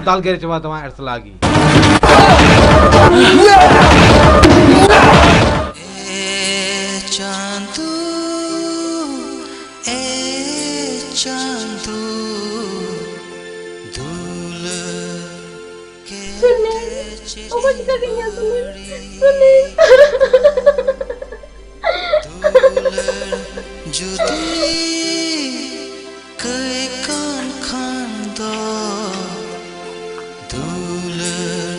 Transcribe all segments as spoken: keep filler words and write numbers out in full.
ᱫᱟᱞ ᱜᱮᱨ ᱪᱟᱵᱟ ᱛᱟᱢᱟ ᱮᱨᱥᱟᱞᱟ ᱜᱮ᱾ ᱮ ᱪᱟᱸᱫᱚ, ᱮ ᱪᱟᱸᱫᱚ, ᱫᱩᱞᱟᱹᱲ ᱥᱩᱱᱤ, ᱚᱠᱚᱭ ᱪᱤᱠᱟᱹ ᱠᱮᱫ ᱢᱮᱭᱟ ᱥᱩᱱᱤ? ᱥᱩᱱᱤ᱾ ᱫᱩᱞᱟᱹᱲ ᱡᱩᱫᱤ ᱠᱟᱹᱭ ᱠᱟᱱ ᱠᱷᱟᱱ ᱫᱚ, ᱫᱩᱞᱟᱹᱲ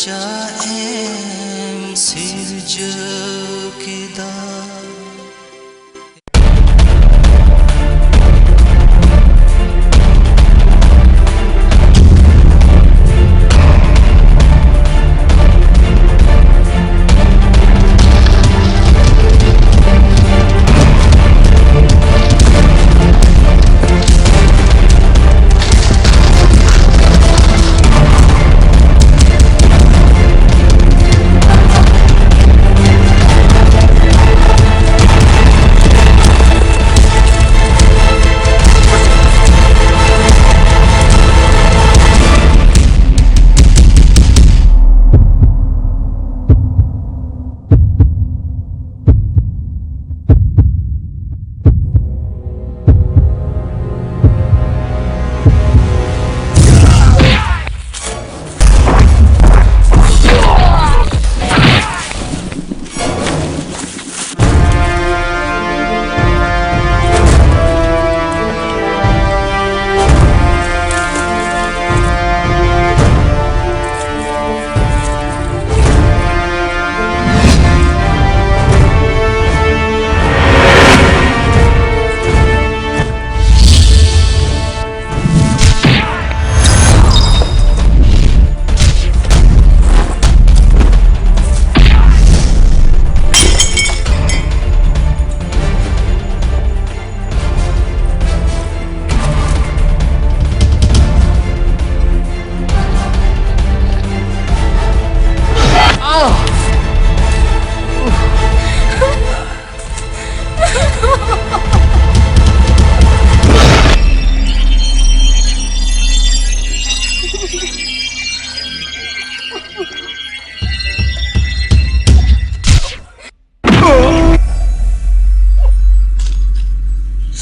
ᱪᱟᱜ ᱮᱢ ᱥᱤᱨᱡᱟᱹᱣ ᱠᱮᱫᱟ᱾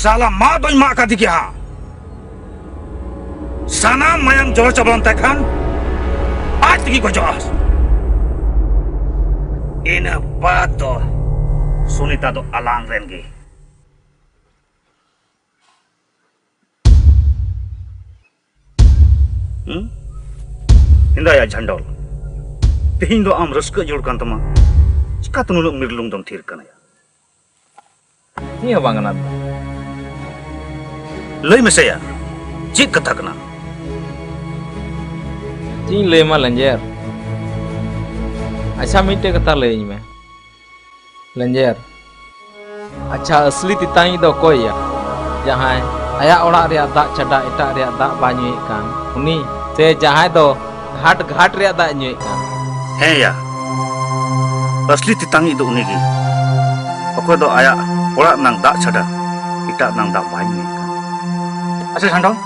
ᱥᱟᱞᱟ ᱢᱟᱜ ᱫᱚᱧ ᱢᱟᱜ ᱠᱟᱫᱮ ᱜᱮᱭᱟ ᱦᱟᱸᱜ᱾ ᱥᱟᱱᱟᱢ ᱢᱟᱭᱟᱢ ᱡᱚᱨᱚ ᱪᱟᱵᱟ ᱞᱮᱱ ᱛᱟᱭ ᱠᱷᱟᱱ ᱟᱡ ᱛᱮᱜᱮ ᱜᱚᱡᱚᱜᱼᱟ᱾ ᱤᱱᱟᱹ ᱵᱟᱫ ᱫᱚ ᱥᱩᱱᱤᱛᱟ ᱫᱚ ᱟᱞᱟᱝ ᱨᱮᱱ ᱜᱮ᱾ ᱦᱩᱸ? ᱦᱮᱸᱫᱟᱭᱟ ᱡᱷᱟᱱᱰᱚᱞ, ᱛᱮᱦᱮᱧ ᱫᱚ ᱟᱢ ᱨᱟᱹᱥᱠᱟᱹ ᱡᱳᱲ ᱠᱟᱱ ᱛᱟᱢᱟ, ᱪᱤᱠᱟᱛᱮ ᱱᱩᱱᱟᱹᱜ ᱢᱤᱨᱞᱩᱝ ᱫᱚᱢ ᱛᱷᱤᱨ ᱠᱟᱱᱟ ᱭᱟ? ᱪᱮᱫ ᱦᱚᱸ ᱵᱟᱝ ᱠᱟᱱᱟ᱾ ᱞᱟᱹᱭ ᱢᱮᱥᱮᱭᱟ, ᱪᱮᱫ ᱠᱟᱛᱷᱟ ᱠᱟᱱᱟ? ᱪᱮᱫ ᱤᱧ ᱞᱟᱹᱭ ᱟᱢᱟ ᱞᱮᱸᱡᱮᱨ? ᱟᱪᱪᱷᱟ, ᱢᱤᱫᱴᱮᱡ ᱠᱟᱛᱷᱟ ᱞᱟᱹᱭᱟᱹᱧ ᱢᱮ᱾ ᱞᱮᱸᱡᱮᱨ, ᱟᱪᱪᱷᱟ, ᱟᱥᱞᱤ ᱛᱮᱛᱟᱝᱤᱡ ᱫᱚ ᱚᱠᱚᱭ ᱭᱟ? ᱡᱟᱦᱟᱸᱭ ᱟᱭᱟᱜ ᱚᱲᱟᱜ ᱨᱮᱭᱟᱜ ᱫᱟᱜ ᱪᱷᱟᱰᱟ ᱮᱴᱟᱜ ᱨᱮᱭᱟᱜ ᱫᱟᱜ ᱵᱟᱭ ᱧᱩᱭᱮᱫ ᱠᱟᱱ, ᱩᱱᱤ? ᱥᱮ ᱡᱟᱦᱟᱸᱭ ᱫᱚ ᱜᱷᱟᱴ ᱜᱷᱟᱴ ᱨᱮᱭᱟᱜ ᱫᱟᱜ ᱧᱩᱭᱮᱫ ᱠᱟᱱ? ᱦᱮᱸ ᱭᱟ, ᱟᱥᱞᱤ ᱛᱮᱛᱟᱝᱤᱡ ᱫᱚ ᱩᱱᱤ ᱜᱮ, ᱚᱠᱚᱭ ᱫᱚ ᱟᱭᱟᱜ ᱚᱲᱟᱜ ᱨᱮᱱᱟᱜ ᱫᱟᱜ ᱪᱷᱟᱰᱟ ᱮᱴᱟᱜ ᱨᱮᱱᱟᱜ ᱫᱟᱜ ᱵᱟᱭ ᱧᱩᱭᱮᱫ ᱠᱟᱱ᱾ ᱟᱪᱪᱷᱟ ᱡᱷᱟᱱᱰᱚᱞ,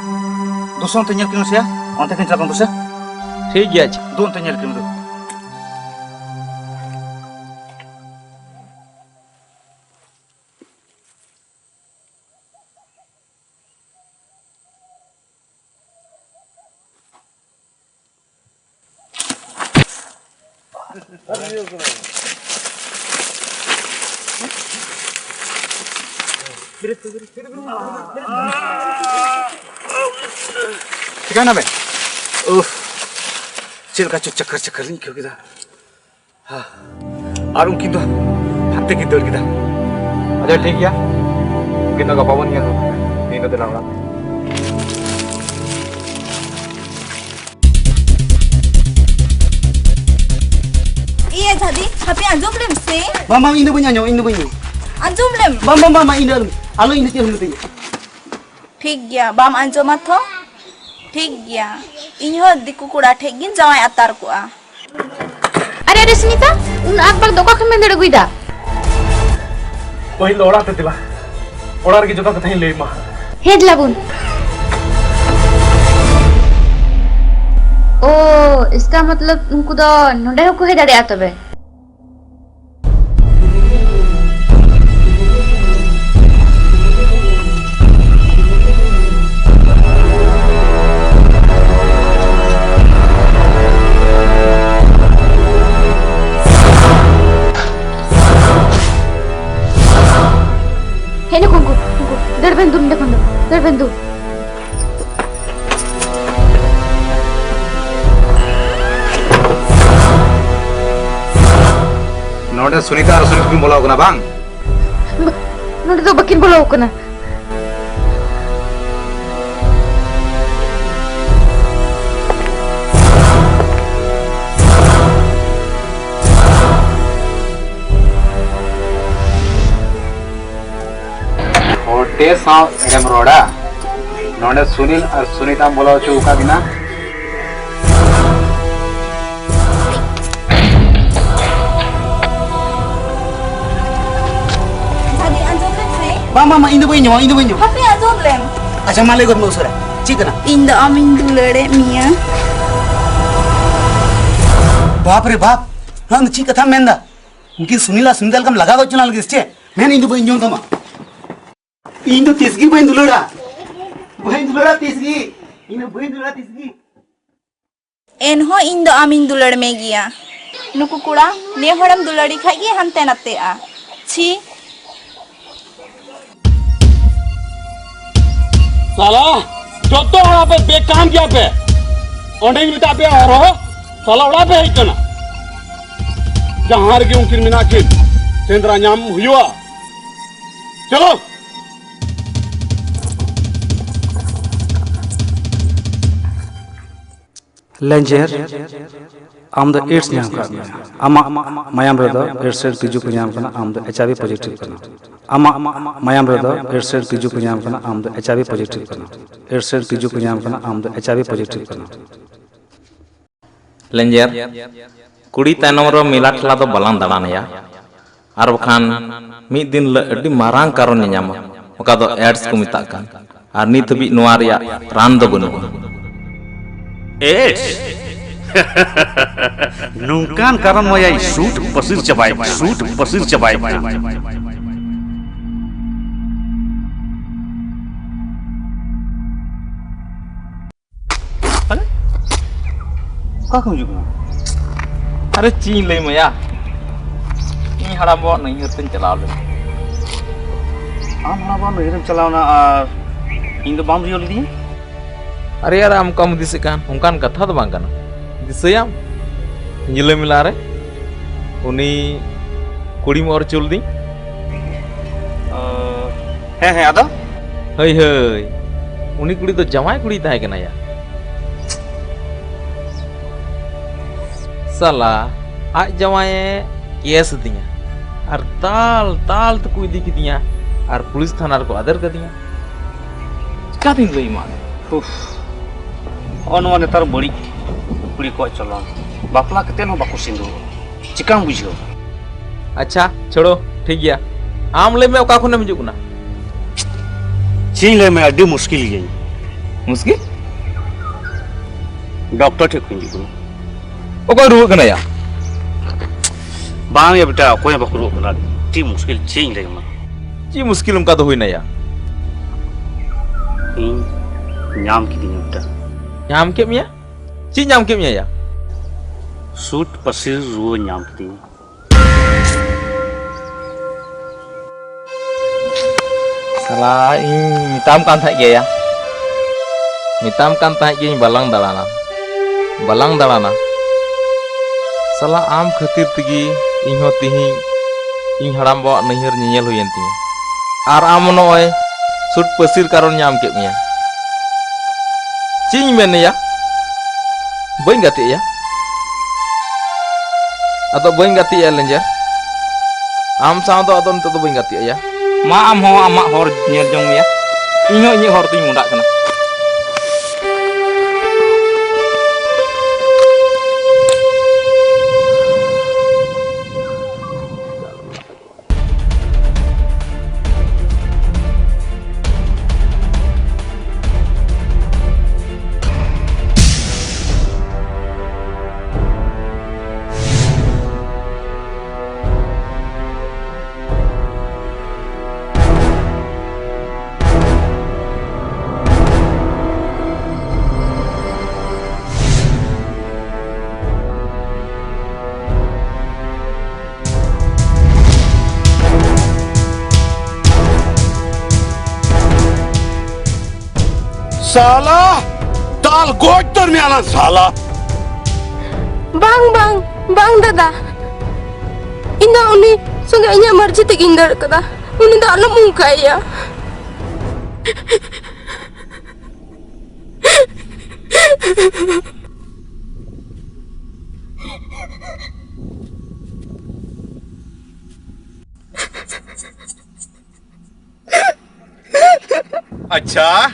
ᱫᱩᱥᱚ ᱚᱱᱛᱮ ᱧᱮᱞ ᱠᱤᱱ ᱢᱮᱥᱮᱭᱟ, ᱚᱱᱛᱮ ᱠᱤᱱ ᱪᱟᱞᱟᱜ ᱠᱟᱱ ᱫᱩᱥᱚ᱾ ᱴᱷᱤᱠ ᱜᱮᱭᱟ, ᱟᱪᱪᱷᱟ᱾ ᱫᱩ ᱚᱱᱛᱮ ᱧᱮᱞ ᱠᱤᱱ ᱫᱩ᱾ ᱪᱤᱠᱟᱹᱭᱱᱟ ᱵᱮᱱ? ᱩᱦ, ᱪᱮᱫ ᱞᱮᱠᱟ ᱪᱚ ᱪᱟᱠᱟᱨ ᱪᱟᱠᱟᱨ ᱞᱤᱧ ᱟᱹᱭᱠᱟᱹᱣ ᱠᱮᱫᱟ᱾ ᱦᱟ᱾ ᱟᱨ ᱩᱱᱠᱤᱱ ᱫᱚ ᱦᱟᱱᱛᱮ ᱠᱤᱱ ᱫᱟᱹᱲ ᱠᱮᱫᱟ᱾ ᱟᱪᱪᱷᱟ, ᱴᱷᱤᱠ ᱜᱮᱭᱟ, ᱩᱱᱠᱤᱱ ᱫᱚ ᱜᱟᱯᱟ ᱵᱚᱱ ᱧᱮᱞ ᱠᱚᱣᱟ᱾ ᱛᱮᱦᱮᱧ ᱫᱚ ᱫᱮᱞᱟ ᱚᱲᱟᱜ ᱛᱮ᱾ ᱤᱭᱟᱹ ᱡᱷᱟᱫᱤ, ᱦᱟᱯᱮ ᱟᱸᱡᱚᱢ ᱞᱮᱢ ᱥᱮ᱾ ᱵᱟᱝ, ᱵᱟᱝ, ᱤᱧ ᱫᱚ ᱵᱟᱹᱧ ᱟᱸᱡᱚᱢ, ᱤᱧ ᱫᱚ ᱵᱟᱹᱧ ᱟᱸᱡᱚᱢ᱾ ᱟᱸᱡᱚᱢ ᱞᱮᱢ᱾ ᱵᱟᱝ, ᱵᱟᱝ, ᱵᱟᱝ, ᱵᱟᱝ, ᱤᱧ ᱫᱚ ᱟᱞᱚ, ᱟᱞᱚ ᱤᱧ ᱫᱚ ᱪᱮᱫ ᱦᱚᱸ ᱢᱤᱛᱟᱹᱧᱟ᱾ ᱴᱷᱤᱠ ᱜᱮᱭᱟ, ᱵᱟᱢ ᱟᱸᱡᱚᱢᱟ ᱛᱷᱚ? ᱴᱷᱤᱠ ᱜᱮᱭᱟ, ᱤᱧ ᱦᱚᱸ ᱫᱤᱠᱩ ᱠᱚᱲᱟ ᱴᱷᱮᱡ ᱜᱤᱧ ᱡᱟᱶᱟᱭ ᱟᱛᱟᱨ ᱠᱚᱜᱼᱟ᱾ ᱟᱨᱮ, ᱟᱨᱮ, ᱥᱩᱱᱤᱛᱟ, ᱩᱱ ᱟᱠᱵᱟᱠ ᱫᱚ ᱚᱠᱟ ᱠᱷᱚᱱ ᱵᱮᱱ ᱫᱟᱹᱲ ᱟᱹᱜᱩᱭᱮᱫᱟ? ᱯᱟᱹᱦᱤᱞ ᱫᱚ ᱚᱲᱟᱜ ᱛᱮ ᱫᱮᱞᱟ, ᱚᱲᱟᱜ ᱨᱮᱜᱮ ᱡᱚᱛᱚ ᱠᱟᱛᱷᱟᱧ ᱞᱟᱹᱭ ᱟᱢᱟ᱾ ᱦᱮᱸ, ᱫᱮᱞᱟ ᱵᱚᱱ᱾ ᱳ, ᱤᱥᱠᱟ ᱢᱚᱛᱞᱚᱵ ᱩᱱᱠᱩ ᱫᱚ ᱱᱚᱰᱮ ᱦᱚᱸᱠᱚ ᱦᱮᱡ ᱫᱟᱲᱮᱭᱟᱜᱼᱟ ᱛᱚᱵᱮ? ᱱᱚᱰᱮ ᱥᱩᱱᱤᱛᱟ ᱟᱨ ᱥᱩᱱᱤᱛ ᱠᱤᱱ ᱵᱚᱞᱚ ᱟᱠᱟᱱᱟ ᱵᱟᱝ? ᱵᱟ-, ᱱᱚᱰᱮ ᱫᱚ ᱵᱟᱹᱠᱤᱱ ᱵᱚᱞᱚ ᱟᱠᱟᱱᱟ᱾ ᱦᱚᱲᱴᱮ ᱥᱟᱶ ᱮᱲᱮᱢ ᱨᱚᱲᱟ᱾ ᱱᱚᱰᱮ ᱥᱩᱱᱤᱞ ᱟᱨ ᱥᱩᱱᱤᱛᱟᱢ ᱵᱚᱞᱚ ᱦᱚᱪᱚ ᱟᱠᱟᱫ ᱠᱤᱱᱟ᱾ ᱫᱟᱫᱤ, ᱟᱸᱡᱚᱢ ᱞᱮᱢ ᱥᱮ᱾ ᱵᱟᱝ, ᱵᱟᱝ, ᱵᱟᱝ, ᱤᱧ ᱫᱚ ᱵᱟᱹᱧ ᱟᱸᱡᱚᱢᱟ, ᱤᱧ ᱫᱚ ᱵᱟᱹᱧ ᱟᱸᱡᱚᱢᱟ᱾ ᱦᱟᱯᱮ, ᱟᱸᱡᱚᱢ ᱞᱮᱢ᱾ ᱟᱪᱪᱷᱟ, ᱢᱟ ᱞᱟᱹᱭ ᱜᱚᱫ ᱢᱮ ᱩᱥᱟᱹᱨᱟ᱾ ᱪᱮᱫ ᱠᱟᱱᱟ? ᱤᱧ ᱫᱚ ᱟᱢᱤᱧ ᱫᱩᱞᱟᱹᱲᱮᱫ ᱢᱮᱭᱟ᱾ ᱵᱟᱯ ᱨᱮ ᱵᱟᱯ, ᱱᱚᱣᱟ ᱫᱚ ᱪᱮᱫ ᱠᱟᱛᱷᱟᱢ ᱢᱮᱱᱫᱟ? ᱩᱱᱠᱤᱱ ᱥᱩᱱᱤᱞ ᱟᱨ ᱥᱩᱱᱤᱛᱟ ᱞᱮᱠᱟᱢ ᱞᱟᱜᱟ ᱜᱚᱡ ᱦᱚᱪᱚ ᱞᱟᱹᱜᱤᱫ ᱥᱮ ᱪᱮᱫ? ᱢᱮᱱ, ᱤᱧ ᱫᱚ ᱵᱟᱹᱧ ᱟᱸᱡᱚᱢ ᱛᱟᱢᱟ᱾ ᱤᱧ ᱫᱚ ᱛᱤᱥ ᱜᱮ ᱵᱟᱹᱧ ᱫᱩᱞᱟᱹᱲᱟ᱾ ᱵᱟᱹᱧ ᱫᱩᱞᱟᱹᱲᱟ ᱛᱤᱥ ᱜᱮ᱾ ᱤᱧ ᱫᱚ ᱵᱟᱹᱧ ᱫᱩᱞᱟᱹᱲᱟ ᱛᱤᱥ ᱜᱮ᱾ ᱮᱱᱦᱚᱸ ᱤᱧ ᱫᱚ ᱟᱢᱤᱧ ᱫᱩᱞᱟᱹᱲ ᱢᱮ ᱜᱮᱭᱟ᱾ ᱱᱩᱠᱩ ᱠᱚᱲᱟ, ᱱᱮ ᱦᱚᱲᱮᱢ ᱫᱩᱞᱟᱹᱲᱤ ᱠᱷᱟᱡ ᱜᱮ ᱦᱟᱱᱛᱮ ᱱᱟᱛᱮᱜᱼᱟ᱾ ᱪᱷᱤ᱾ ᱥᱟᱞᱟ, ᱡᱚᱛᱚ ᱦᱚᱲ ᱟᱯᱮ ᱵᱮᱠᱟᱢ ᱜᱮᱭᱟ ᱯᱮ᱾ ᱚᱸᱰᱮᱧ ᱢᱮᱛᱟᱜ ᱯᱮᱭᱟ ᱦᱚᱨᱦᱚ, ᱥᱟᱞᱟ ᱚᱲᱟᱜ ᱯᱮ ᱦᱮᱡ ᱠᱟᱱᱟ᱾ ᱡᱟᱦᱟᱸ ᱨᱮᱜᱮ ᱩᱱᱠᱤᱱ ᱢᱮᱱᱟᱜ ᱠᱤᱱ, ᱥᱮᱸᱫᱽᱨᱟ ᱧᱟᱢ ᱦᱩᱭᱩᱜᱼᱟ᱾ ᱪᱚᱞᱚ᱾ ᱞᱮᱸᱡᱮᱨ, ᱟᱢ ᱫᱚ AIDS ᱧᱟᱢ ᱟᱠᱟᱫ ᱢᱮᱭᱟ᱾ ᱟᱢᱟᱜ ᱢᱟᱭᱟᱢ ᱨᱮᱫᱚ AIDS ᱨᱮᱱ ᱛᱤᱡᱩ ᱠᱚ ᱧᱟᱢ ᱠᱟᱱᱟ, ᱟᱢ ᱫᱚ HIV positive ᱠᱟᱱᱟ᱾ ᱟᱢᱟᱜ ᱢᱟᱭᱟᱢ ᱨᱮᱫᱚ AIDS ᱨᱮᱱ ᱛᱤᱡᱩ ᱠᱚ ᱧᱟᱢ ᱠᱟᱱᱟ, ᱟᱢ ᱫᱚ HIV positive ᱠᱟᱱᱟ᱾ AIDS ᱨᱮᱱ ᱛᱤᱡᱩ ᱠᱚ ᱧᱟᱢ ᱠᱟᱱᱟ, ᱟᱢ ᱫᱚ HIV positive ᱠᱟᱱᱟ᱾ ᱞᱮᱸᱡᱮᱨ, ᱠᱩᱲᱤ ᱛᱟᱭᱱᱚᱢ ᱨᱮ ᱢᱮᱞᱟ ᱴᱷᱮᱞᱟ ᱫᱚ ᱵᱟᱞᱟᱝ ᱫᱟᱬᱟᱱ ᱭᱟ, ᱟᱨ ᱵᱟᱠᱷᱟᱱ ᱢᱤᱫ ᱫᱤᱱ ᱦᱤᱞᱳᱜ ᱟᱹᱰᱤ ᱢᱟᱨᱟᱝ ᱠᱟᱨᱚᱱ ᱧᱟᱧᱟᱢᱟ, ᱚᱠᱟ ᱫᱚ AIDS ᱠᱚ ᱢᱮᱛᱟᱜ ᱠᱟᱱ, ᱟᱨ ᱱᱤᱛ ᱦᱟᱹᱵᱤᱡ ᱱᱚᱣᱟ ᱨᱮᱭᱟᱜ ᱨᱟᱱ ᱫᱚ ᱵᱟᱹᱱᱩᱜᱼᱟ᱾ AIDS? ᱱᱚᱝᱠᱟᱱ ᱠᱟᱨᱚᱱ ᱢᱟᱭᱟᱭ ᱥᱩᱴ ᱯᱟᱹᱥᱤᱨ ᱪᱟᱵᱟᱭ ᱢᱟ, ᱥᱩᱴ ᱯᱟᱹᱥᱤᱨ ᱪᱟᱵᱟᱭ ᱢᱟ᱾ ᱟᱨᱮ? ᱚᱠᱟ ᱠᱷᱚᱱ ᱦᱤᱡᱩᱜ ᱠᱟᱱᱟ? ᱟᱨᱮ, ᱪᱮᱫ ᱤᱧ ᱞᱟᱹᱭ ᱟᱢᱟ ᱭᱟ? ᱤᱧ ᱦᱟᱲᱟᱢ ᱵᱟᱵᱟ ᱱᱟᱹᱭᱦᱟᱹᱨ ᱛᱮᱧ ᱪᱟᱞᱟᱣ ᱞᱮᱱᱟ᱾ ᱟᱢ ᱦᱟᱲᱟᱢ ᱵᱟᱵᱟ ᱱᱟᱹᱭᱦᱟᱹᱨᱮᱢ ᱪᱟᱞᱟᱣ ᱮᱱᱟ ᱟᱨ ᱤᱧ ᱫᱚ ᱵᱟᱢ ᱨᱤᱭᱟᱹᱣ ᱞᱤᱫᱤᱧᱟ? ᱟᱨᱮ ᱭᱟᱨ, ᱟᱢ ᱚᱠᱟᱢ ᱦᱩᱫᱤᱥᱮᱫ ᱠᱟᱱ? ᱚᱱᱠᱟᱱ ᱠᱟᱛᱷᱟ ᱫᱚ ᱵᱟᱝ ᱠᱟᱱᱟ᱾ ᱫᱤᱥᱟᱹᱭᱟᱢ, ᱧᱤᱞᱟᱹ ᱢᱮᱞᱟ ᱨᱮ ᱩᱱᱤ ᱠᱩᱲᱤᱢ ᱚᱨ ᱦᱚᱪᱚ ᱞᱤᱫᱤᱧ? ᱚ, ᱦᱮᱸ, ᱦᱮᱸ, ᱟᱫᱚ? ᱦᱟᱹᱭ, ᱦᱟᱹᱭ, ᱩᱱᱤ ᱠᱩᱲᱤ ᱫᱚ ᱡᱟᱶᱟᱭ ᱠᱩᱲᱤᱭ ᱛᱟᱦᱮᱸ ᱠᱟᱱᱟᱭᱟ᱾ ᱥᱟᱞᱟ, ᱟᱡ ᱡᱟᱶᱟᱭᱮ ᱠᱮᱥ ᱟᱹᱫᱤᱧᱟ ᱟᱨ ᱛᱟᱞ ᱛᱟᱞ ᱛᱮᱠᱚ ᱤᱫᱤ ᱠᱤᱫᱤᱧᱟ ᱟᱨ ᱯᱩᱞᱤᱥ ᱛᱷᱟᱱᱟ ᱨᱮᱠᱚ ᱟᱫᱮᱨ ᱠᱟᱹᱫᱤᱧᱟ᱾ ᱪᱤᱠᱟᱹᱛᱤᱧ ᱞᱟᱹᱭ ᱟᱢᱟ? ᱩᱯᱷ, ᱱᱚᱜᱼᱚ ᱱᱚᱣᱟ ᱱᱮᱛᱟᱨ ᱵᱟᱹᱲᱤᱡ ᱠᱩᱲᱤ ᱠᱚᱣᱟᱜ ᱪᱚᱞᱚᱱ, ᱵᱟᱯᱞᱟ ᱠᱟᱛᱮ ᱦᱚᱸ ᱵᱟᱠᱚ ᱥᱤᱸᱫᱩᱨᱚᱜᱼᱟ᱾ ᱪᱤᱠᱟᱢ ᱵᱩᱡᱷᱟᱹᱣᱟ? ᱟᱪᱪᱷᱟ, ᱪᱷᱳᱲᱳ, ᱴᱷᱤᱠ ᱜᱮᱭᱟ᱾ ᱟᱢ ᱞᱟᱹᱭ ᱢᱮ, ᱚᱠᱟ ᱠᱷᱚᱱᱮᱢ ᱦᱤᱡᱩᱜ ᱠᱟᱱᱟ? ᱪᱮᱫ ᱤᱧ ᱞᱟᱹᱭ ᱢᱮ, ᱟᱹᱰᱤ ᱢᱩᱥᱠᱤᱞ ᱜᱤᱭᱟᱹᱧ᱾ ᱢᱩᱥᱠᱤᱞ? ᱰᱚᱠᱴᱚᱨ ᱴᱷᱮᱱ ᱠᱷᱚᱱ ᱦᱤᱡᱩᱜ ᱠᱟᱱᱟ᱾ ᱚᱠᱚᱭ ᱨᱩᱣᱟᱹᱜ ᱠᱟᱱᱟᱭᱟ? ᱵᱟᱝ ᱭᱟ ᱵᱮᱴᱟ, ᱚᱠᱚᱭ ᱦᱚᱸ ᱵᱟᱠᱚ ᱨᱩᱣᱟᱹᱜ ᱠᱟᱱᱟ᱾ ᱟᱹᱰᱤ ᱢᱩᱥᱠᱤᱞ, ᱪᱮᱫ ᱤᱧ ᱞᱟᱹᱭ ᱟᱢᱟ? ᱪᱮᱫ ᱢᱩᱥᱠᱤᱞ ᱚᱱᱠᱟ ᱫᱚ ᱦᱩᱭᱱᱟᱭᱟ? ᱤᱧ ᱧᱟᱢ ᱠᱤᱫᱤᱧᱟ ᱵᱮᱴᱟ᱾ ᱧᱟᱢ ᱠᱮᱫ ᱢᱮᱭᱟ? ᱪᱮᱫ ᱧᱟᱢ ᱠᱮᱫ ᱢᱮᱭᱟ ᱭᱟ? ᱥᱩᱴ ᱯᱟᱹᱥᱤᱨ ᱨᱩᱣᱟᱹ ᱧᱟᱢ ᱠᱤᱫᱤᱧᱟ᱾ ᱥᱟᱞᱟ, ᱤᱧ ᱢᱮᱛᱟᱢ ᱠᱟᱱ ᱛᱟᱦᱮᱸᱫ ᱜᱮᱭᱟ, ᱢᱮᱛᱟᱢ ᱠᱟᱱ ᱛᱟᱦᱮᱸᱫ ᱜᱤᱭᱟᱹᱧ ᱵᱟᱞᱟᱝ ᱫᱟᱬᱟᱱᱟ, ᱵᱟᱞᱟᱝ ᱫᱟᱬᱟᱱᱟ᱾ ᱥᱟᱞᱟ, ᱟᱢ ᱠᱷᱟᱹᱛᱤᱨ ᱛᱮᱜᱮ ᱤᱧᱦᱚᱸ ᱛᱤᱦᱤᱧ ᱤᱧ ᱦᱟᱲᱟᱢ ᱵᱟᱵᱟᱣᱟᱜ ᱱᱟᱹᱭᱦᱟᱹᱨ ᱧᱮᱧᱮᱞ ᱦᱩᱭᱮᱱ ᱛᱤᱧᱟᱹ, ᱟᱨ ᱟᱢ ᱱᱚᱜᱼᱚᱭ ᱥᱩᱴ ᱯᱟᱹᱥᱤᱨ ᱠᱟᱨᱚᱱ ᱧᱟᱢ ᱠᱮᱫ ᱢᱮᱭᱟ᱾ ᱪᱮᱫ ᱤᱧ ᱢᱮᱱᱮᱭᱟ? ᱵᱟᱹᱧ ᱜᱟᱛᱮᱜᱼᱟ᱾ ᱟᱫᱚ ᱵᱟᱹᱧ ᱜᱟᱛᱮᱜᱼᱟ ᱞᱮᱸᱡᱮᱨ᱾ ᱟᱢ ᱥᱟᱶ ᱫᱚ ᱟᱫᱚ ᱱᱤᱛᱚᱜ ᱫᱚ ᱵᱟᱹᱧ ᱜᱟᱛᱮᱜᱼᱟ᱾ ᱢᱟ, ᱟᱢ ᱦᱚᱸ ᱟᱢᱟᱜ ᱦᱚᱨ ᱧᱮᱞ ᱡᱚᱝ ᱢᱮᱭᱟ, ᱤᱧ ᱦᱚᱸ ᱤᱧᱟᱹᱜ ᱦᱚᱨ ᱛᱤᱧ ᱢᱚᱦᱰᱟᱜ ᱠᱟᱱᱟ᱾ ᱥᱟᱞᱟ! ᱫᱟᱞ ᱜᱚᱡ ᱩᱛᱟᱹᱨ ᱢᱮᱭᱟ ᱞᱟᱝ ᱥᱟᱞᱟ! ᱵᱟᱝ, ᱵᱟᱝ, ᱵᱟᱝ ᱫᱟᱫᱟ, ᱤᱧ ᱫᱚ ᱩᱱᱤ ᱥᱚᱸᱜᱮ ᱤᱧᱟᱹᱜ ᱢᱟᱹᱨᱡᱤ ᱛᱮᱜᱮᱧ ᱫᱟᱹᱲ ᱠᱟᱫᱟ᱾ ᱩᱱᱤ ᱫᱚ ᱟᱞᱚᱢ ᱚᱱᱠᱟᱭᱮᱭᱟ᱾ ᱟᱪᱪᱷᱟ,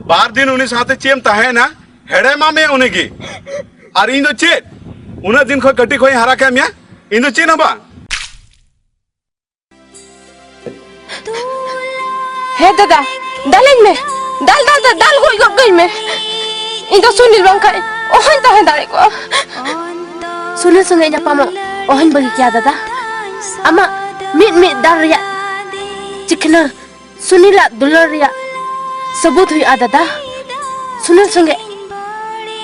ᱵᱟᱨ ᱫᱤᱱ ᱩᱱᱤ ᱥᱟᱶᱛᱮ ᱪᱮᱫ ᱮᱢ ᱛᱟᱦᱮᱸᱭᱮᱱᱟ? ᱦᱮᱲᱮᱢᱟᱜ ᱢᱮᱭᱟ ᱩᱱᱤ ᱜᱮ᱾ ᱟᱨ ᱤᱧ ᱫᱚ ᱪᱮᱫ? ᱩᱱᱟᱹᱜ ᱫᱤᱱ ᱠᱷᱚᱱ ᱠᱟᱹᱴᱤᱡ ᱠᱷᱚᱱ ᱤᱧ ᱦᱟᱨᱟ ᱠᱮᱫ ᱢᱮᱭᱟ, ᱤᱧ ᱫᱚ ᱪᱮᱫ ᱦᱚᱸ ᱵᱟᱝ᱾ ᱦᱮᱸ ᱫᱟᱫᱟ, ᱫᱟᱞᱟᱹᱧ ᱢᱮ᱾ ᱫᱟᱞ, ᱫᱟᱞ, ᱫᱟᱞ, ᱫᱟᱞ ᱜᱚᱡ ᱜᱚᱫ ᱠᱟᱹᱧ ᱢᱮ᱾ ᱤᱧ ᱫᱚ ᱥᱩᱱᱤᱞ ᱵᱟᱝᱠᱷᱟᱱ ᱚᱦᱚᱧ ᱛᱟᱦᱮᱸ ᱫᱟᱲᱮ ᱠᱚᱜᱼᱟ᱾ ᱥᱩᱱᱤᱞ ᱥᱚᱸᱜᱮ ᱧᱟᱯᱟᱢᱚᱜ ᱚᱦᱚᱧ ᱵᱟᱹᱜᱤ ᱠᱮᱭᱟ ᱫᱟᱫᱟ᱾ ᱟᱢᱟᱜ ᱢᱤᱫ ᱢᱤᱫ ᱫᱟᱞ ᱨᱮᱭᱟᱜ ᱪᱤᱠᱷᱱᱟᱹ ᱥᱩᱱᱤᱞᱟᱜ ᱫᱩᱞᱟᱹᱲ ᱨᱮᱭᱟᱜ ᱥᱟᱹᱵᱩᱫ ᱦᱩᱭᱩᱜᱼᱟ ᱫᱟᱫᱟ᱾ ᱥᱩᱱᱤᱞ ᱥᱚᱸᱜᱮ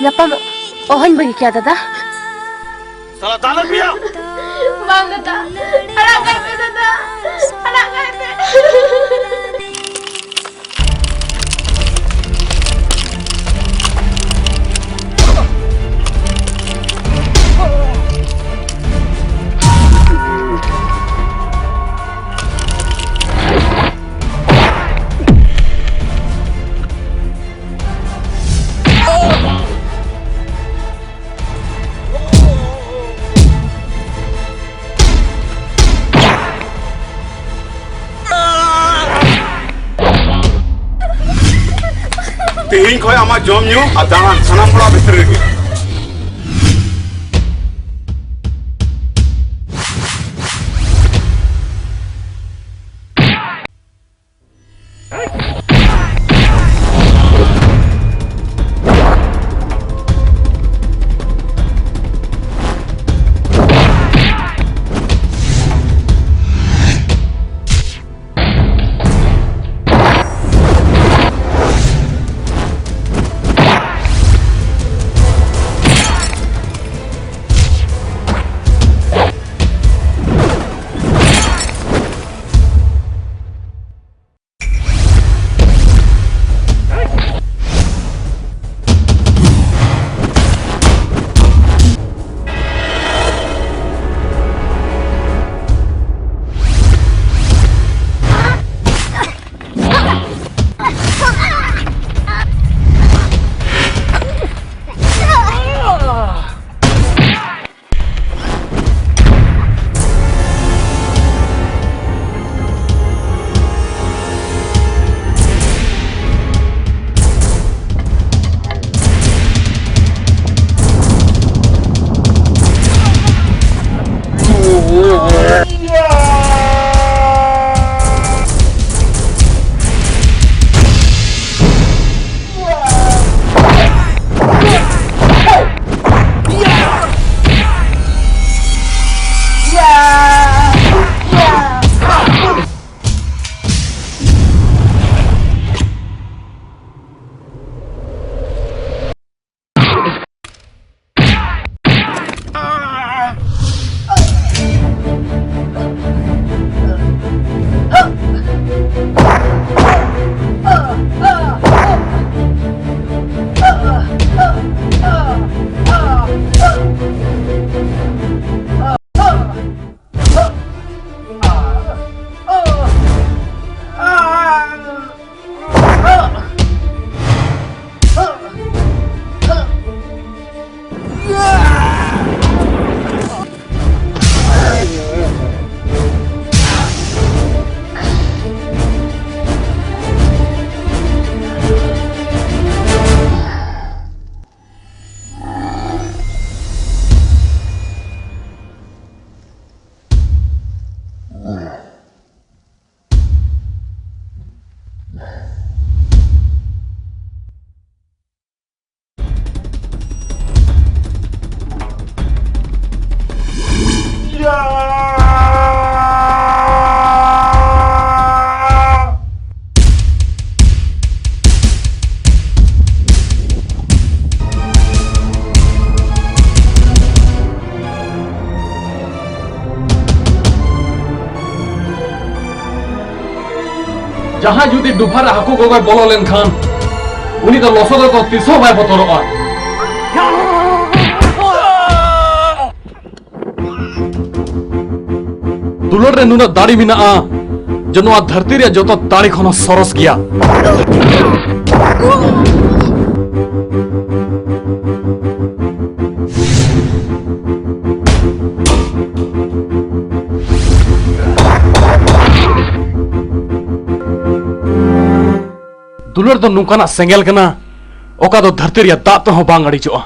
ᱧᱟᱯᱟᱢᱚᱜ ᱚᱦᱚᱧ ᱵᱟᱹᱜᱤ ᱠᱮᱭᱟ ᱫᱟᱫᱟ᱾ ᱥᱟᱞᱟ ᱫᱟᱞᱮ ᱯᱮᱭᱟ᱾ ᱵᱟᱝ ᱫᱟᱫᱟ, ᱟᱲᱟᱜ ᱠᱟᱭ ᱯᱮ ᱫᱟᱫᱟ, ᱟᱲᱟᱜ ᱠᱟᱭ ᱯᱮ᱾ ᱛᱮᱦᱮᱧ ᱠᱷᱚᱱ ᱟᱢᱟᱜ ᱡᱚᱢ ᱧᱩ ᱟᱨ ᱫᱟᱬᱟᱱ ᱥᱟᱱᱟᱢ ᱚᱲᱟᱜ ᱵᱷᱤᱛᱨᱤ ᱨᱮᱜᱮ᱾ ᱡᱟᱦᱟᱸᱭ ᱡᱩᱫᱤ ᱰᱩᱵᱷᱟ ᱨᱮ ᱦᱟᱹᱠᱩ ᱜᱚᱜᱚᱭ ᱵᱚᱞᱚ ᱞᱮᱱᱠᱷᱟᱱ, ᱩᱱᱤ ᱫᱚ ᱞᱚᱥᱚᱫ ᱨᱮᱫᱚ ᱛᱤᱥ ᱦᱚᱸ ᱵᱟᱭ ᱵᱚᱛᱚᱨᱚᱜᱼᱟ᱾ ᱫᱩᱞᱟᱹᱲ ᱨᱮ ᱱᱩᱱᱟᱹᱜ ᱫᱟᱲᱮ ᱢᱮᱱᱟᱜᱼᱟ ᱡᱮ ᱱᱚᱣᱟ ᱫᱷᱟᱹᱨᱛᱤ ᱨᱮᱭᱟᱜ ᱡᱚᱛᱚ ᱫᱟᱲᱮ ᱠᱷᱚᱱ ᱦᱚᱸ ᱥᱚᱨᱚᱥ ᱜᱮᱭᱟ᱾ ᱫᱩᱞᱟᱹᱲ ᱫᱚ ᱱᱚᱝᱠᱟᱱᱟᱜ ᱥᱮᱸᱜᱮᱞ ᱠᱟᱱᱟ, ᱚᱠᱟ ᱫᱚ ᱫᱷᱟᱹᱨᱛᱤ ᱨᱮᱭᱟᱜ ᱫᱟᱜ ᱛᱮᱦᱚᱸ ᱵᱟᱝ ᱟᱹᱲᱤᱡᱚᱜᱼᱟ᱾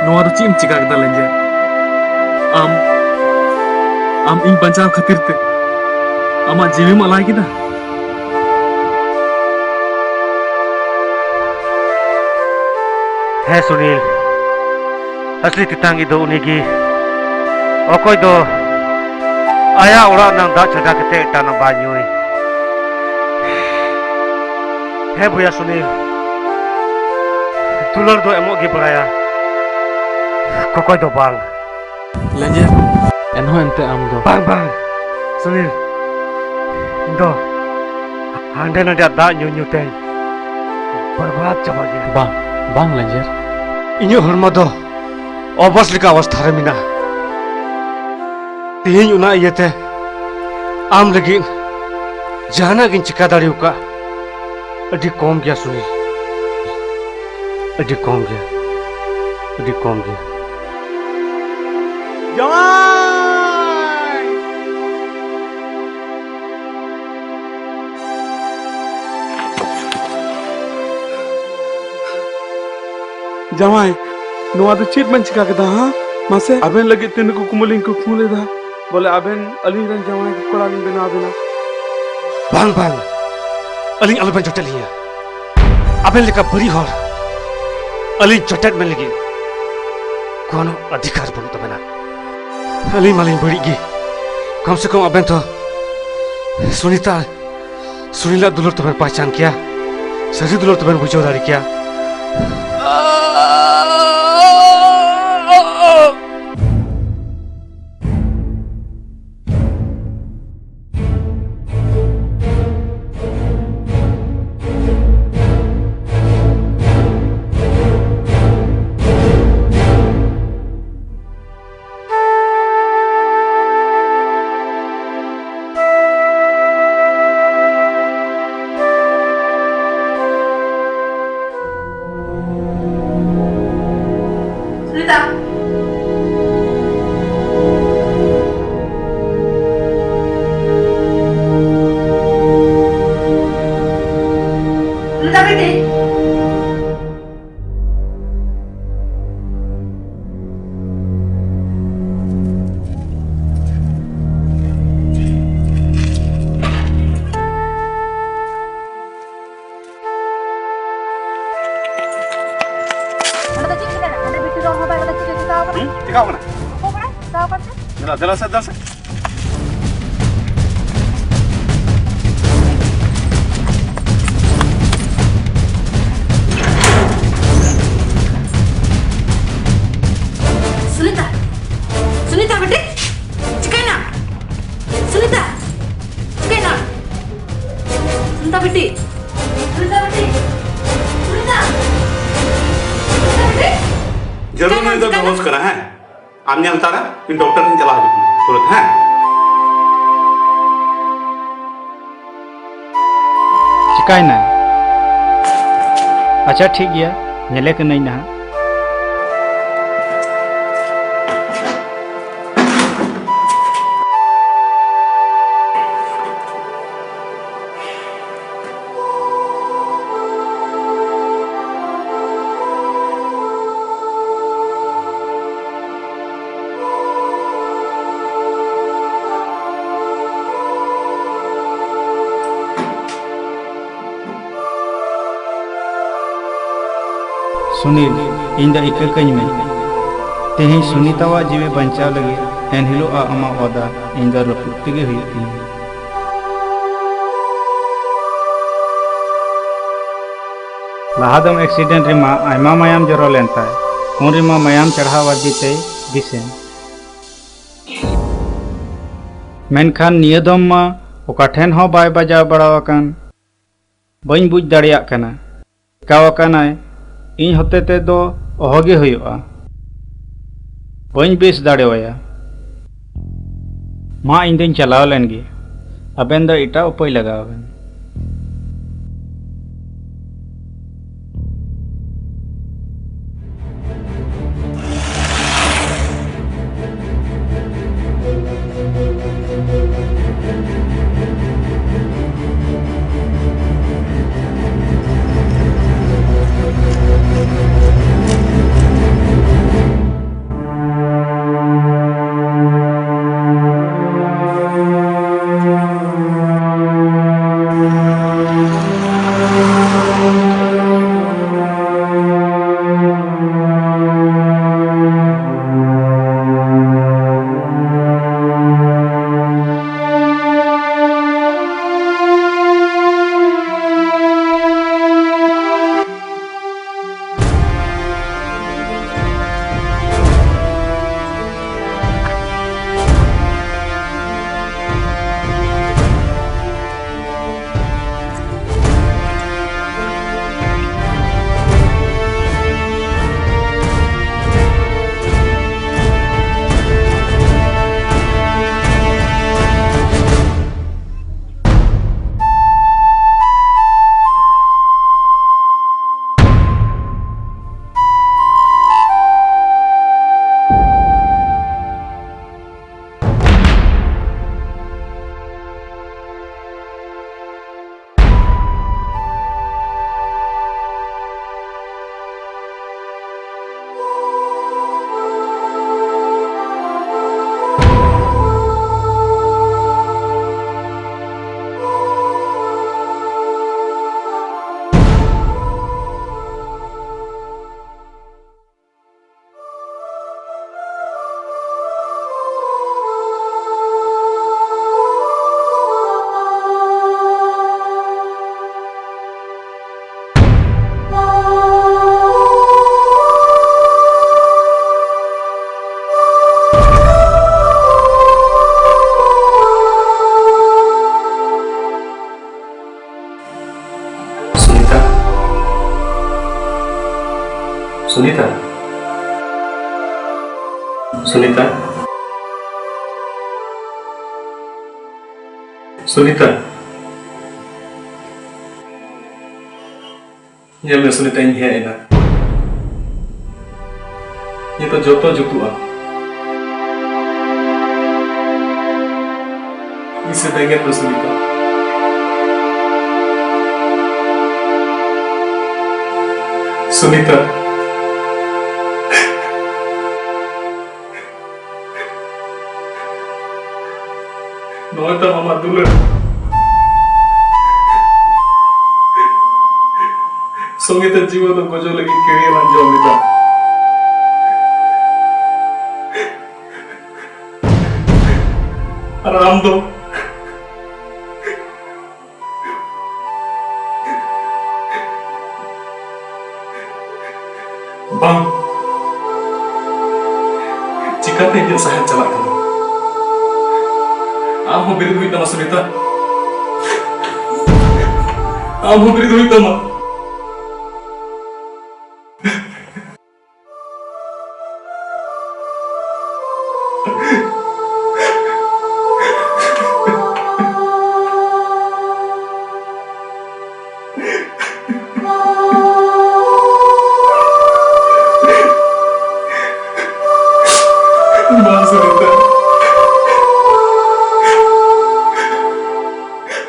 ᱱᱚᱣᱟ ᱫᱚ ᱪᱮᱫ ᱮᱢ ᱪᱤᱠᱟ ᱠᱮᱫᱟ ᱞᱮᱸᱡᱮᱨ? ᱟᱢ, ᱟᱢ ᱤᱧ ᱵᱟᱧᱪᱟᱣ ᱠᱷᱟᱹᱛᱤᱨ ᱛᱮ ᱟᱢᱟᱜ ᱡᱤᱣᱤᱢ ᱟᱞᱟᱭ ᱠᱮᱫᱟ? ᱦᱮᱸ ᱥᱩᱱᱤᱞ, ᱟᱥᱞᱤ ᱛᱮᱛᱟᱝᱤᱡ ᱫᱚ ᱩᱱᱤᱜᱮ, ᱚᱠᱚᱭ ᱫᱚ ᱟᱭᱟᱜ ᱚᱲᱟᱜ ᱨᱮᱱᱟᱜ ᱫᱟᱜ ᱪᱷᱟᱰᱟ ᱠᱟᱛᱮ ᱮᱴᱟᱜ ᱨᱮᱱᱟᱜ ᱵᱟᱭ ᱧᱩᱭ᱾ ᱦᱮᱸ ᱵᱚᱭᱦᱟ ᱥᱩᱱᱤᱞ, ᱫᱩᱞᱟᱹᱲ ᱫᱚ ᱮᱢᱚᱜ ᱜᱮ ᱵᱟᱲᱟᱭᱟ, ᱠᱚᱠᱚᱭ ᱫᱚ ᱵᱟᱝ᱾ ᱞᱮᱸᱡᱮᱨ, ᱮᱱᱦᱚᱸ ᱮᱱᱛᱮ ᱟᱢ ᱫᱚ᱾ ᱵᱟᱝ, ᱵᱟᱝ, ᱥᱩᱱᱤᱞ, ᱤᱧ ᱫᱚ ᱦᱟᱸᱰᱮ ᱱᱟᱰᱮ ᱫᱟᱜ ᱧᱩ ᱧᱩ ᱛᱮᱧ ᱵᱚᱨᱵᱟᱫ ᱪᱟᱵᱟ ᱜᱮᱭᱟ᱾ ᱵᱟᱝ, ᱵᱟᱝ ᱞᱮᱸᱡᱮᱨ᱾ ᱤᱧᱟᱹᱜ ᱦᱚᱲᱢᱚ ᱫᱚ ᱚᱵᱚᱥ ᱞᱮᱠᱟ ᱚᱵᱚᱥᱛᱷᱟ ᱨᱮ ᱢᱮᱱᱟᱜᱼᱟ᱾ ᱛᱮᱦᱮᱧ ᱚᱱᱟ ᱤᱭᱟᱹᱛᱮ ᱟᱢ ᱞᱟᱹᱜᱤᱫ ᱡᱟᱦᱟᱱᱟᱜ ᱜᱤᱧ ᱪᱤᱠᱟ ᱫᱟᱲᱮ ᱟᱠᱟᱫ, ᱟᱹᱰᱤ ᱠᱚᱢ ᱜᱮᱭᱟ ᱥᱩᱱᱤᱞ, ᱟᱹᱰᱤ ᱠᱚᱢ ᱜᱮᱭᱟ, ᱟᱹᱰᱤ ᱠᱚᱢ ᱜᱮᱭᱟ᱾ ᱡᱟᱶᱟᱭ! ᱡᱟᱶᱟᱭ, ᱱᱚᱣᱟ ᱫᱚ ᱪᱮᱫ ᱵᱮᱱ ᱪᱤᱠᱟ ᱠᱮᱫᱟ, ᱦᱟ? ᱢᱟᱥᱮ, ᱟᱵᱮᱱ ᱞᱟᱹᱜᱤᱫ ᱛᱮ ᱱᱩᱠᱩ ᱠᱩᱢᱟᱹᱞᱤᱧ ᱠᱩᱠᱢᱩ ᱞᱮᱫᱟ, ᱵᱚᱞᱮ ᱟᱵᱮᱱ ᱟᱹᱞᱤᱧ ᱨᱮᱱ ᱡᱟᱶᱟᱭ ᱠᱚᱲᱟ ᱞᱤᱧ ᱵᱮᱱᱟᱣ ᱵᱮᱱᱟ᱾ ᱵᱟᱝ, ᱵᱟᱝ, ᱟᱹᱞᱤᱧ ᱟᱞᱚᱵᱮᱱ ᱡᱚᱴᱮᱫ ᱞᱤᱧᱟ᱾ ᱟᱵᱮᱱ ᱞᱮᱠᱟ ᱵᱟᱹᱲᱤᱡ ᱦᱚᱲ ᱟᱹᱞᱤᱧ ᱡᱚᱴᱮᱫ ᱢᱮᱱ ᱞᱟᱹᱜᱤᱫ ᱠᱳᱱᱳ ᱚᱫᱷᱤᱠᱟᱨ ᱵᱟᱹᱱᱩᱜ ᱛᱟᱵᱮᱱᱟ᱾ ᱟᱹᱞᱤᱧ ᱢᱟᱞᱤᱧ ᱵᱟᱹᱲᱤᱡ ᱜᱮ, ᱠᱚᱢ ᱥᱮ ᱠᱚᱢ ᱟᱵᱮᱱ ᱛᱚ ᱥᱩᱱᱤᱛᱟ, ᱥᱩᱱᱤᱞᱟᱜ ᱫᱩᱞᱟᱹᱲ ᱛᱚᱵᱮᱱ ᱯᱟᱦᱪᱟᱱ ᱠᱮᱭᱟ, ᱥᱟᱹᱨᱤ ᱫᱩᱞᱟᱹᱲ ᱛᱚᱵᱮᱱ ᱵᱩᱡᱷᱟᱹᱣ ᱫᱟᱲᱮ ᱠᱮᱭᱟ᱾ ᱥᱩᱱᱤᱛᱟ᱾ ᱥᱩᱱᱤᱛᱟ ᱵᱤᱴᱤ᱾ ᱪᱤᱠᱟᱹᱣ ᱠᱟᱱᱟ? ᱚᱠᱚᱭ ᱠᱟᱱᱟᱭ? ᱪᱤᱠᱟᱹᱣ ᱠᱟᱱ ᱪᱮᱫ? ᱫᱮᱞᱟ, ᱫᱮᱞᱟ ᱥᱮ, ᱫᱮᱞᱟ ᱥᱮ᱾ ᱥᱩᱱᱤᱛᱟ, ᱥᱩᱱᱤᱛᱟ ᱵᱤᱴᱤ, ᱪᱤᱠᱟᱹᱭᱮᱱᱟ? ᱥᱩᱱᱤᱛᱟ, ᱪᱤᱠᱟᱹᱭᱮᱱᱟ? ᱥᱩᱱᱤᱛᱟ ᱵᱤᱴᱤ, ᱥᱩᱱᱤᱛᱟ ᱵᱤᱴᱤ, ᱥᱩᱱᱤᱛᱟ, ᱥᱩᱱᱤᱛᱟ ᱵᱤᱴᱤ᱾ ᱡᱟᱹᱨᱩᱲ ᱪᱤᱠᱟᱹᱭᱮᱱᱟ? ᱱᱩᱭ ᱫᱚ ᱪᱤᱠᱟᱹᱭᱮᱱᱟ? ᱵᱮᱦᱩᱥ ᱠᱟᱱᱟ, ᱦᱮᱸ? ᱟᱢ ᱧᱮᱞ ᱦᱟᱛᱟᱲᱟ, ᱤᱧ ᱰᱚᱠᱴᱚᱨ ᱴᱷᱮᱱ ᱪᱟᱞᱟᱣ ᱦᱤᱡᱩᱜ ᱠᱟᱱᱟ ᱛᱩᱨᱟᱹᱛ, ᱦᱮᱸ? ᱪᱤᱠᱟᱹᱭᱮᱱᱟ? ᱟᱪᱪᱷᱟ, ᱴᱷᱤᱠ ᱜᱮᱭᱟ, ᱧᱮᱞᱮ ᱠᱟᱹᱱᱟᱹᱧ ᱱᱟᱦᱟᱜ᱾ ᱥᱩᱱᱤᱞ, ᱤᱧ ᱫᱚ ᱤᱠᱟᱹ ᱠᱟᱹᱧ ᱢᱮ᱾ ᱛᱮᱦᱮᱧ ᱥᱩᱱᱤᱛᱟᱣᱟᱜ ᱡᱤᱣᱤ ᱵᱟᱧᱪᱟᱣ ᱞᱟᱹᱜᱤᱫ ᱮᱱᱦᱤᱞᱳᱜ ᱟᱜ ᱟᱢᱟᱜ ᱣᱟᱫᱟ ᱤᱧ ᱫᱚ ᱨᱟᱹᱯᱩᱫ ᱛᱮᱜᱮ ᱦᱩᱭᱩᱜ ᱛᱤᱧᱟ᱾ ᱞᱟᱦᱟ ᱫᱚᱢ ᱮᱠᱥᱤᱰᱮᱱᱴ ᱨᱮᱢᱟ ᱟᱭᱢᱟ ᱢᱟᱭᱟᱢ ᱡᱚᱨᱚ ᱞᱮᱱ ᱛᱟᱭ, ᱩᱱ ᱨᱮᱢᱟ ᱢᱟᱭᱟᱢ ᱪᱟᱲᱦᱟᱣ ᱟᱨᱡᱤ ᱛᱮᱭ ᱵᱤᱥᱮᱱ᱾ ᱢᱮᱱᱠᱷᱟᱱ ᱱᱤᱭᱟᱹ ᱫᱚᱢ ᱢᱟ ᱚᱠᱟ ᱴᱷᱮᱱ ᱦᱚᱸ ᱵᱟᱭ ᱵᱟᱡᱟᱣ ᱵᱟᱲᱟ ᱟᱠᱟᱱ᱾ ᱵᱟᱹᱧ ᱵᱩᱡᱽ ᱫᱟᱲᱮᱭᱟᱜ ᱠᱟᱱᱟ, ᱪᱮᱠᱟᱣ ᱟᱠᱟᱱᱟᱭ? ᱤᱧ ᱦᱚᱛᱮ ᱛᱮ ᱫᱚ ᱚᱦᱚᱜᱮ ᱦᱩᱭᱩᱜᱼᱟ᱾ ᱵᱟᱹᱧ ᱵᱮᱥ ᱫᱟᱲᱮᱣᱟᱭᱟ᱾ ᱢᱟ, ᱤᱧ ᱫᱚᱧ ᱪᱟᱞᱟᱣ ᱞᱮᱱ ᱜᱮ᱾ ᱟᱵᱮᱱ ᱫᱚ ᱮᱴᱟᱜ ᱩᱯᱟᱹᱭ ᱞᱟᱜᱟᱣ ᱵᱮᱱ᱾ ᱥᱩᱱᱤᱛᱟ᱾ ᱥᱩᱱᱤᱛᱟ᱾ ᱥᱩᱱᱤᱛᱟ᱾ ᱧᱮᱞ ᱢᱮ ᱥᱩᱱᱤᱛᱟ, ᱤᱧ ᱦᱮᱡ ᱮᱱᱟ᱾ ᱱᱤᱛᱚᱜ ᱡᱚᱛᱚ ᱡᱩᱛᱩᱜᱼᱟ᱾ ᱤᱧ ᱥᱮᱫ ᱵᱮᱸᱜᱮᱫ ᱢᱮ ᱥᱩᱱᱤᱛᱟ᱾ ᱥᱩᱱᱤᱛᱟ᱾ ᱱᱚᱜᱼᱚᱭ ᱛᱟᱢ ᱟᱢᱟᱜ ᱫᱩᱞᱟᱹᱲ᱾ ᱥᱚᱸᱜᱮ ᱛᱮ ᱡᱤᱣᱤ ᱫᱚ ᱜᱚᱡᱚᱜ ᱞᱟᱹᱜᱤᱫ ᱠᱤᱨᱭᱟᱹ ᱞᱟᱝ ᱡᱚᱢ ᱮᱫᱟ᱾ ᱟᱨ ᱟᱢ ᱫᱚ ᱵᱟᱝ᱾ ᱪᱤᱠᱟᱛᱮ ᱤᱧᱟᱹᱜ ᱥᱟᱦᱮᱫ ᱪᱟᱞᱟᱜ ᱠᱟᱱᱟ? ᱟᱢ ᱦᱚᱸ ᱵᱤᱨᱤᱫ ᱦᱩᱭᱩᱜ ᱛᱟᱢᱟ, ᱥᱩᱱᱤᱛᱟ᱾ ᱟᱢ ᱦᱚᱸ ᱵᱤᱨᱤᱫ ᱦᱩᱭᱩᱜ ᱛᱟᱢᱟ᱾ ᱵᱟᱝ, ᱥᱩᱱᱤᱛᱟ᱾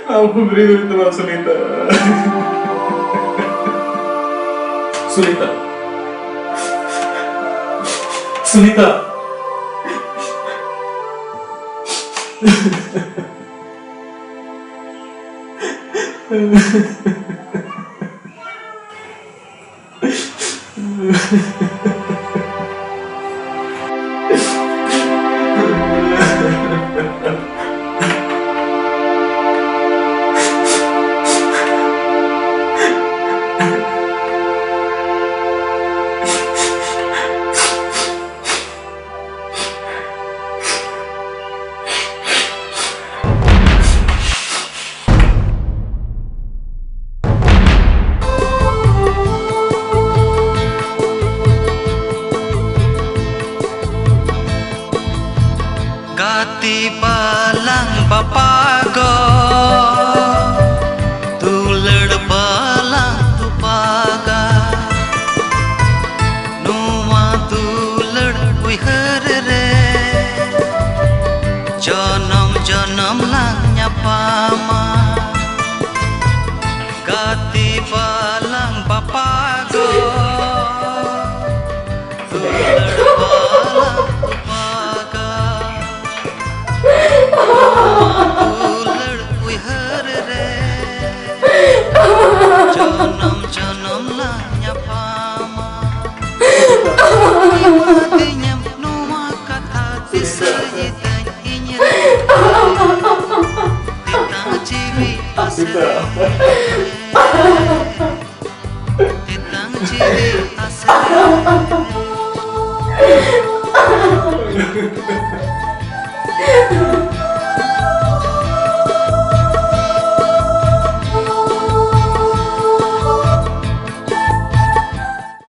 ᱟᱢ ᱦᱚᱸ ᱵᱤᱨᱤᱫ ᱦᱩᱭᱩᱜ ᱛᱟᱢᱟ, ᱥᱩᱱᱤᱛᱟ᱾ ᱥᱩᱱᱤᱛᱟ᱾ ᱥᱩᱱᱤᱛᱟ᱾